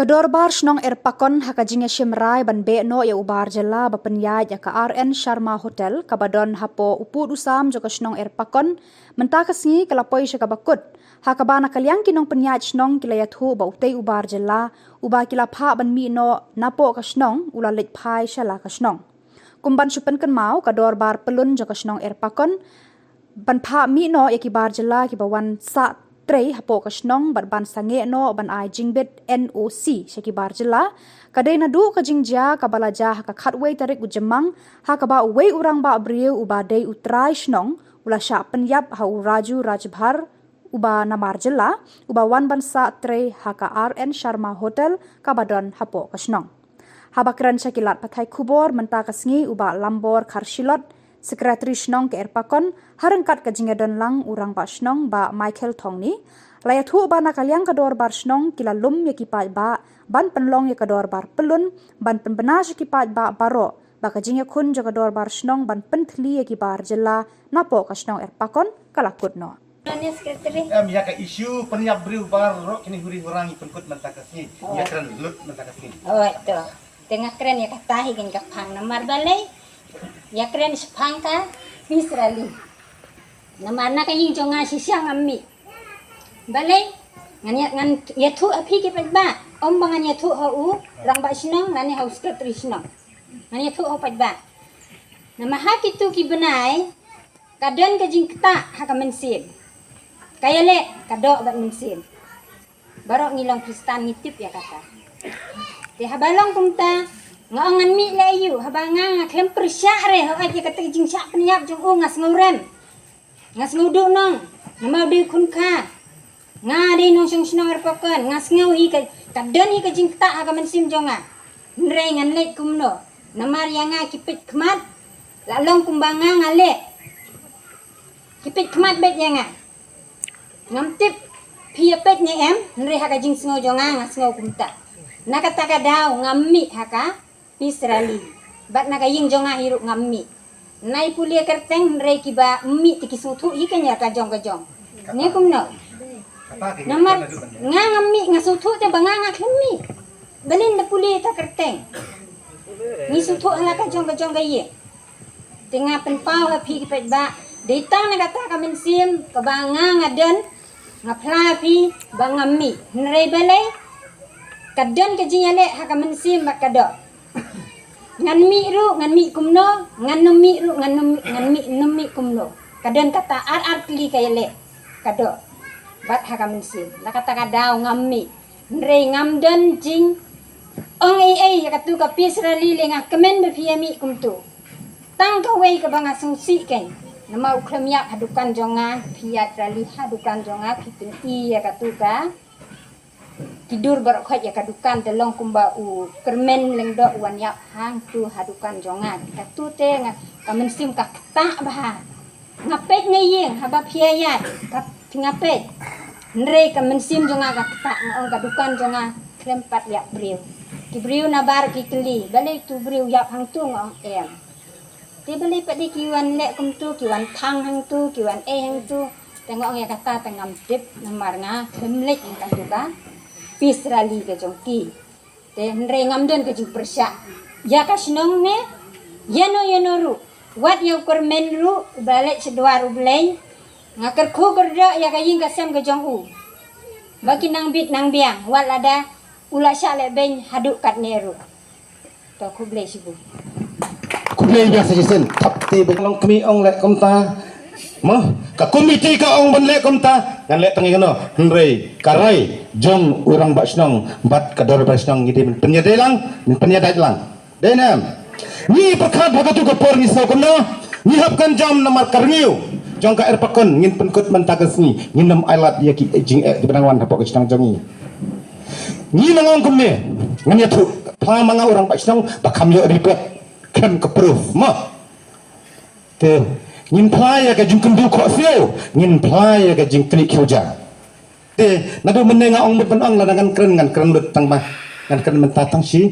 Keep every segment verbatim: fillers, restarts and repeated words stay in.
Dorbar Shnong Erpakon ha ka jingïashim rai ban beh noh ïa u bar jylla ba pynïaid ïa ka R N Sharma Hotel kaba don hapoh u pud u sam jong ka shnong Erpakon mynta ka sngi ka la poi sha kaba kut, ha kaba na ka liang ki nongpynïaid shnong ki la ïathuh ba utei u bar jylla uba ki la phah ban mih noh napoh ka shnong u la leit phai sha la ka shnong. Kum ban shu pynkynmaw, ka dorbar pyllun jong ka shnong Erpakon ban phah mih noh ïa ki bar jylla kiba wan sah trei hapoh ka shnong bad ban sangeh noh ban ai jingbit N O C sha ki bar jylla ka dei naduh ka jingjia kaba la jia ha ka khatwei tarik u Jymmang, ha kaba uwei u rangbah briew uba dei u trai shnong u la shah pynïap ha u Raju Rajbhar uba namar jylla uba wan ban sah trei ha ka R N Sharma Hotel kaba don hapoh ka shnong. Haba kren sha ki lad pathai khubor mynta ka sngi, u Bah Lambor Kharshilot, Secretary Shnong ka Erpakon, ha ryngkat ka jingïadon lang u rangbah shnong Bah Michael Thongni, la ïathuh ba na ka liang ka dorbar shnong ki la lum ïa ki paidbah ban pynlong ïa ka dorbar pyllun ban pynbna sha ki paidbah baroh ba ka jingïakhun jong ka dorbar shnong ban pynthylli ïa ki bar jylla napoh ka shnong Erpakon ka la kut noh. Em, ïa ka issue pynïap briew baroh kine huri hura ngi pynkut mynta ka sngi. Ïa kren lut mynta ka sngi. Oh, to. Te nga kren ïa kata hi kein ka phang namar balei. Ïa kren shaphang ka peace rally. Namar na ka ïing jong nga shisha ngam mih. Balei ngan ïa, ngan ïathuh ha phi ki paidbah. Ym ba ngan ïathuh ha u rangbah shnong lane ha u secretary shnong. Ngan ïathuh ha u paidbah. Namar ha kitu ki bnai ka don ka jingktah ha ka mynsiem. Ka ïaleh ka doh bad mynsiem. Baroh ngi long Khristan ngi tip ïa kata. Te haba long kumta nga ong ngan mih leh aïu, haba nga nga khlem pyrshah re hooid ïa kata ka jingshah pynïap jong u nga sngew rem. Nga sngew duh nong, namar u dei u khun kha. Nga dei nongshong shnong Erpakon, nga sngew hi ka, ka don hi ka jingktah ha ka mynsiem jong nga. Hynrei ngan leit kumno, namar ïa nga ki peit khmat la long kumba nga nga leh. Ki peit khmat beit ïa nga. Ngam tip phi ïa peit ne em, hynrei ha ka jingsngew jong nga nga sngew kumta. Na kata ka daw ngam mih ha ka peace rally. Bad na ka ïing jong nga hi ruh ngam mih. Nai pule kyrteng hynrei kiba mih te ki sngewthuh hi kein ïa ka jong ka jong. Ne kumno? Namar nga ngam mih, nga sngewthuh te ba nga nga khlem mih. Balei da pule ta kyrteng. Ngi sngewthuh ha la ka jong ka jong ka ïing. Te nga pynpaw ha phi ki paidbah, dei tang na kata ka mynsiem kaba nga nga don, nga phla ha phi ba ngam mih. Hynrei balei ka don ka jingïaleh ha ka mynsiem bad ka doh. Ngan mih ruh ngan mih kumno, ngan nym mih ruh ngan nym, ngan mih, nym mih kumno. Ka don kata ar ar tylli ka ïaleh ka doh bad ha ka mynsiem. Na kata ka daw ngam mih. Hynrei ngam don jingong ei ei ïa katu ka peace rally lei, nga kmen ba phi ïa mih kumtu. Tang kawei kaba nga sngewsih kein, namar u khlem ïap ha dukan jong nga, phi ïaid rally ha dukan jong nga, phi pyni ïa katu ka, ki dur baroh khoit ïa ka dukan, te long kumba u Kyrmen Lyngdoh u wan ïap hangtu ha dukan jong nga. Katu te nga, ka mynsiem ka ktah bha. Nga peit na ïing haba phi ïaid, ka, nga peit. Hynrei ka mynsiem jong nga ka ktah, nga ong ka dukan jong nga khlem pat ïap briew. Ki briew na bar ki kylli, balei tu briew ïap hangtu, nga ong em. Te balei pat de ki wan leh kumtu, ki wan thang hangtu, ki wan ei hangtu. Te nga ong ïa kata te ngam tip, namar nga khlem leit ïa katu ka peace rally ka jong ki. Te hynrei ngam don ka jingpyrshah ïa ka shnong ne ïano ïano ruh. Wat ïa u Kyrmen ruh uba leit sha dwar U Blei, nga kyrkhu kyrdoh ïa ka ïing ka sem ka jong u ba kin nang bit nang biang, wat lada u la shah leh beiñ haduh katne ruh. To, khublei shibun. Khublei biang sa shisien. Thap te ba long kmie ong leh kumta. Mo, ka komiti ka ong ban leh kumta, ngan leh tang ïa kano. Hynrei ka rai jong u rangbah shnong bad ka dorbar shnong ngi dei ban pynïadei lang, ban pynïadei lang. Dei ne em? Ngi pyrkhat ha katu ka por ngi sngew kumno, ngi hap kan jam namar ka rngiew jong ka Erpakon ngin pynkut mynta ka sngi, ngin ym ailad ïa ki jingeh kiba dang wan hapoh ka shnong jong ngi. Ngi nang ong kumne, ngan ïathuh, phla ma nga u rangbah shnong ba kham ïoh report, khlem ka proof, mo. Te ngin phla ïa ka jingkynduh khohsiew, ngin phla ïa ka jingknieh khiew ja. Te naduh mynne nga ong mut ban ong, lada ngan kren ngan kren lut tang ba ngan kren mynta tang shi,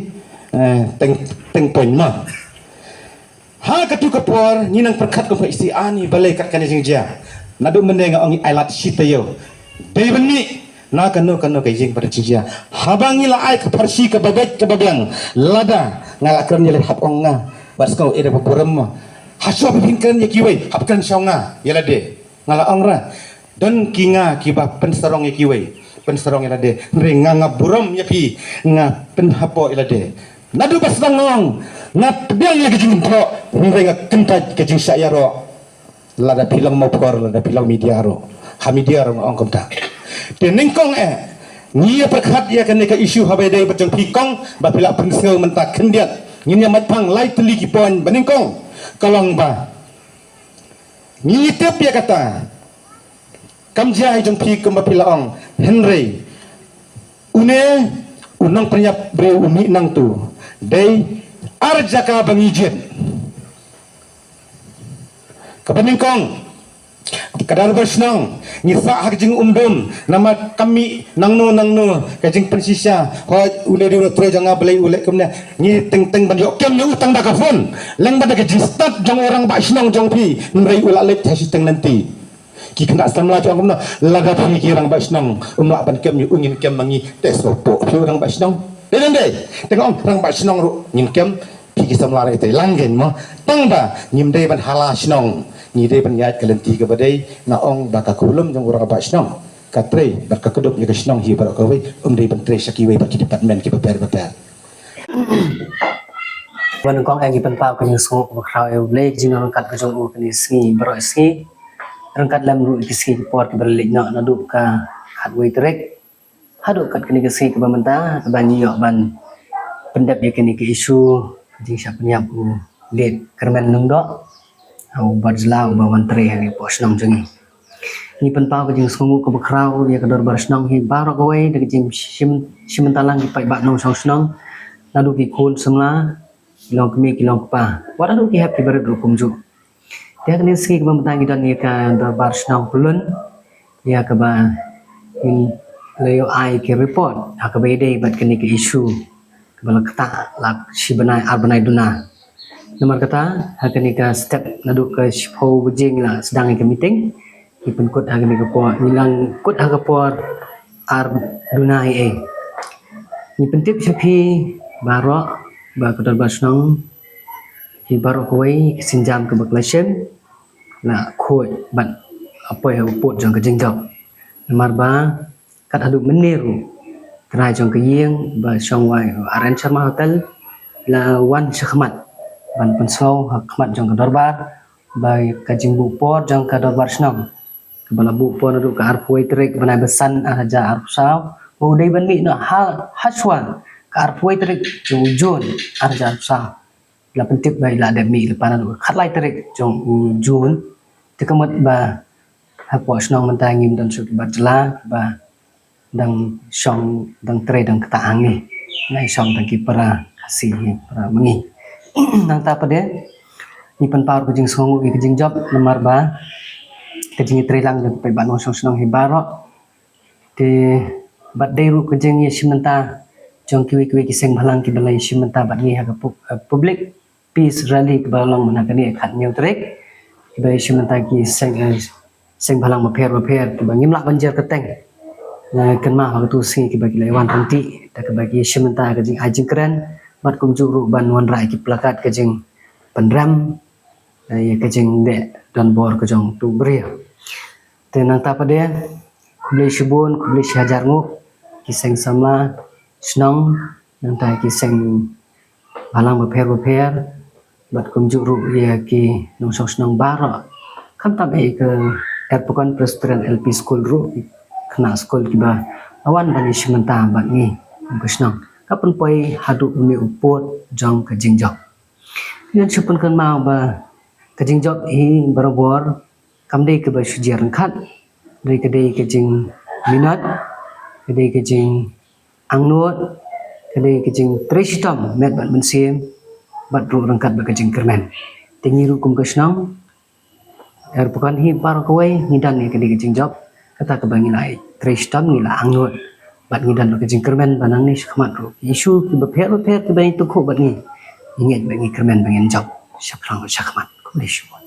eh, teng, teng point ma. Ha katu ka por ngi nang pyrkhat kum ka isi ani balei kat kane jingjia. Naduh mynne nga ong ngi ailad shi taïew. Dei ban mih, Na kano kano ka ïing ba da jingjia. Haba ngi la ai ka pharshi kaba beit kaba biang. Lada nga la kren ïa lade hap ong nga. Bad sngewbha ïa da ba burom mo. Hashuwa ba phin kren ïa kiwei. Hap kren sha nga ïa lade. Nga la ong ra. Don ki nga kiba pynsarong ïa kiwei. Pynsarong ïa lade. Hynrei nga nga burom ïa phi. Nga pynhapoh ïa lade. Naduh ba sdang nga ong. Nga pdiang ïa ka jingthoh. Hynrei nga kyntait ka jingshah ïaroh. Lada phi long mawphor, lada phi long media ruh. Ha media ruh nga ong kumta. Te nyngkong eh, ngi ïa pyrkhat ïa kane ka issue haba ïadei bad jong phi kong, ba phi la pynsngew mynta khyndiat. Ngin ïa mait phang lai tylli ki point ba nyngkong. Ka long ba ngi tip ïa kata. Kam jia ïa jong phi kumba phi la ong. Hynrei une u nongpynïap briew u mih nangtu. Dei ar jaka ba ngi jied. Kaba nyngkong, ka dorbar shnong, ngi sah ha ka jingumdum, namar kam mih nangno nangno ka jingpynshisha. Hooid, u lei u trei jong nga balei u leh kumne. Ngi teng teng ban ïoh kem ïa u tang da ka phone. Leng ban da ka jingstad jong u rangbah shnong jong phi, hynrei u la leit ha shiteng lynti. Ki khynnah samla jong kumno, lada phi ki rangbah shnong, um lah ban kem ïa u, ngin kem ma ngi, te sngewpoh phi u rangbah shnong. Dei dei dei. Te nga ong rangbah shnong ruh ngin kem, phi ki samla ruh te lang gen mo. Tang ba ngim dei ban hala shnong, ngi dei ban ïaid ka lynti kaba dei. Nga ong ba ka khulum jong u rangbah shnong ka trei bad ka kdup ïa ka shnong hi baroh kawei, um dei ban trei sha kiwei pat ki department kiba pher ba pher. Ba nyngkong eh ngi pynpaw ka jingsngewnguh kaba khraw ïa U Blei ka jingryngkat ka jong u kane ka sngi baroh sngi. Ryngkat lem ruh ki sngi ki por kiba la leit noh naduh ka khatwei tarik haduh kat kane ka sngi kaba mynta, kaba ngi ïoh ban pyndep ïa kane ka issue ka jingshah pynïap u Late Kyrmen Lyngdoh, u Barjla uba wan trei ha ka pdeng shnong jong ngi. Ngi pynpaw ka jingsngewnguh kaba khraw ïa ka dorbar shnong hi baroh kawei, da ka jingshim, shim bynta lang ki paidbah nongshong shnong, naduh ki khun samla, ki longkmie ki longkpa, wat haduh ki hep ki barit ruh kumjuh. Te ha kane ka sngi kaba mynta ngi don ïa ka dorbar shnong pyllun, ïa kaba ngin la ïoh ai ki report ha kaba ïadei bad kane ka issue kaba la ktah la shi bnai ar bnai duna. Namar kata ha kane ka step naduh ka shiphew baje ngi la sdang ïa ka meeting. Ngi pynkut ha kane ka por, ngi la kut ha ka por ar duna hi ei. Ngi pyntip sha phi baroh ba ka dorbar shnong hi baroh kawei ka sienjam kaba ka la shim la khuid bad la poi ha u pud jong ka jingjop. Namar ba kat haduh mynne ruh trai jong ka ïing ba shong wai R N Sharma Hotel la wan sha khmat ban pynsngew ha khmat jong ka dorbar ba ka jingbuh por jong ka dorbar shnong kaba la buh por naduh ka arphew wei tarik bnai ba san ar hajar arphew saw, ba u dei ban mih noh ha, hashuwa ka arphew wei tarik jong u June ar hajar arphew saw. La pyntip ba i la dep mih lypa naduh ka khatlai tarik jong u June. Te ka mut ba hapoh shnong mynta ngim don shuh ki Barjla ba dang shong, dang trei, dang ktah hangne. Ngi shong tang ki para Khasi hi, para ma ngi. Nangta pat de ngi pynpaw ka jingsngewnguh ïa ka jingjop namar ba ka jingïatreilang jong ki paidbah nongshong shnong hi baroh. Te bad dei ruh ka jingïashim bynta jong kiwei kiwei ki seng bhalang kiba la ïashim bynta bad ngi ha ka pu-, eh, public peace rally kiba long mynta kane khathynñiew tarik, kiba ïashim bynta ki seng, eh, seng bhalang bapher bapher kiba ngim lah ban jer kyrteng. Nga kynmaw ha katu sngi kiba ki la wan ryntih da kaba ki shim bynta ka jingai jingkren bad kumjuh ruh ban wanrah ki plakat ka jingpynrem, eh, ïa ka jingdeh donbor ka jong utu u briew. Te nangta pat de khublei shibun, khublei shihajar nguh ki seng samla shnong, nangta ki seng bhalang bapher bapher bad kumjuh ruh ïa ki nongshong shnong baroh. Khamtam eh ka Erpakon Presbyterian L P School ruh, ki khynnah skul kiba la wan ban ïashim bynta bad ngi kum ka shnong, ka pynpoi haduh une u pud jong ka jingjop. Ngan shu pynkynmaw ba ka jingjop hi barabor kam dei kaba shu jia ryngkat, dei ka dei ka jingminot, ka dei ka jingangnud, ka dei ka jingtrei shitom met bad mynsiem bad ruh ryngkat bad ka jingkyrmen. Te ngi ruh kum ka shnong Erpakon hi baroh kawei ngi don ïa ka dei ka jingjop, kata kaba ngi la trei shitom, ngi la angnud bad ngi don ruh ka jingkyrmen ba nangne shakhmat ruh ki issue kiba pher bapher kiba ngi tyngkhuh bad ngi, ngi ngeit ba ngi kyrmen ba ngin jop shaphrang shakhmat. Khublei shibun.